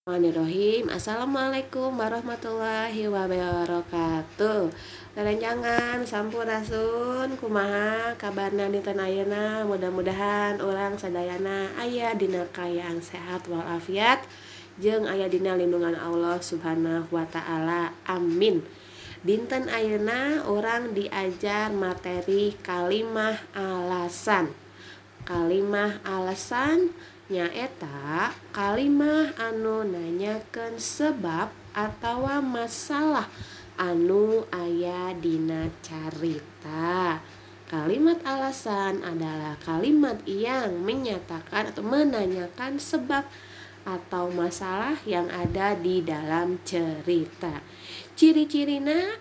Bismillahirrahmanirrahim. Assalamualaikum warahmatullahi wabarakatuh. Rerencangan sampurasun, kumaha kabarna dinten ayeuna? Mudah-mudahan urang sadayana aya dina kaayaan sehat walafiat jeung aya dina lindungan Allah Subhanahu wa taala. Amin. Dinten ayeuna urang diajar materi kalimah alasan. Kalimah alasan nyaeta kalimah anu nanyakeun sebab atawa masalah anu aya dina carita. Kalimat alasan adalah kalimat yang menyatakan atau menanyakan sebab atau masalah yang ada di dalam cerita. Ciri-cirina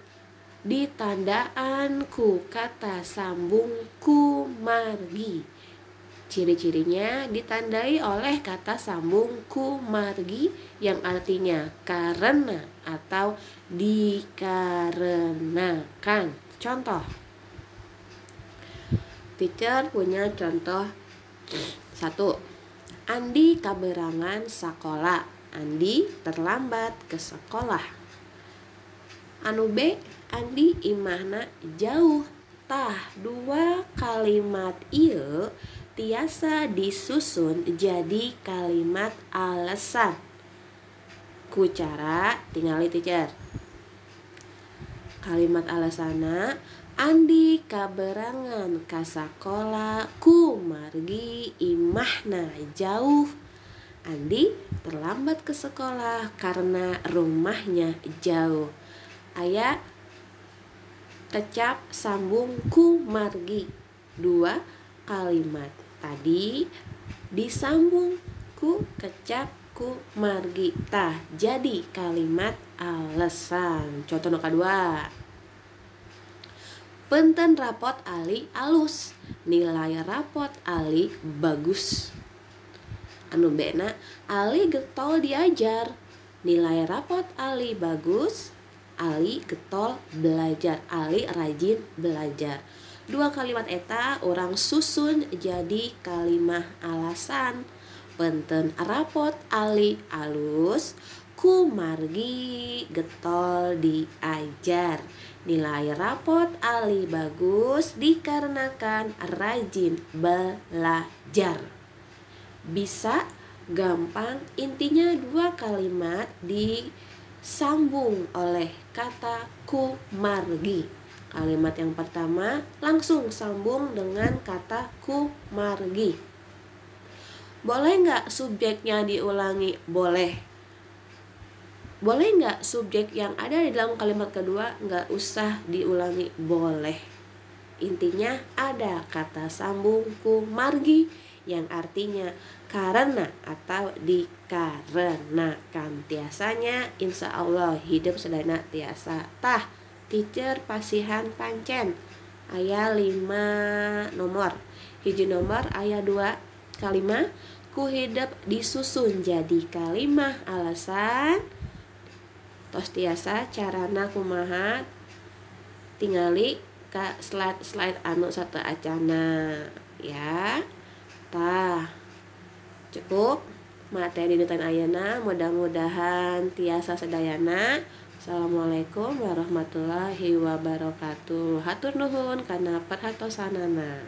ditandaan ku kata sambung ku margi. Ciri-cirinya ditandai oleh kata sambung ku margi yang artinya karena atau dikarenakan. Contoh, teacher punya contoh 1. Andi kaberangan sakola. Andi terlambat ke sekolah. Anu B, Andi imahna jauh. Tah, dua kalimat ieu tiasa disusun jadi kalimat alasan. Ku cara tingali teacher. Kalimat alasana Andi kaberangan ka sakola ku margi imahna jauh. Andi terlambat ke sekolah karena rumahnya jauh. Aya kecap sambung ku margi. Dua kalimat tadi disambung ku kecap ku margi. Tah, jadi kalimat alasan. Contoh nu kadua. Penten rapot Ali alus. Nilai rapot Ali bagus. Anu B-na, Ali getol diajar. Nilai rapot Ali bagus. Ali getol belajar. Ali rajin belajar. Dua kalimat eta orang susun jadi kalimah alasan. Penten rapot Ali alus ku margi getol diajar. Nilai rapot Ali bagus dikarenakan rajin belajar. Bisa gampang, intinya dua kalimat disambung oleh kata ku margi. Kalimat yang pertama langsung sambung dengan kata ku margi. Boleh nggak subjeknya diulangi? Boleh. Boleh nggak subjek yang ada di dalam kalimat kedua nggak usah diulangi? Boleh. Intinya ada kata sambung ku margi yang artinya karena atau dikarenakan. Tiasanya insya Allah hidup sedana tiasa. Tah, teacher pasihan pancen aya 5 nomor. Hiji nomor aya 2 kalimah ku hidup disusun jadi kalimah alasan. Tos tiasa carana kumaha tingali ka slide-slide anu satu acana ya. Tah, cukup materi dinten ayeuna, mudah-mudahan tiasa sadayana. Assalamualaikum warahmatullahi wabarakatuh. Hatur nuhun kana perhatosanana.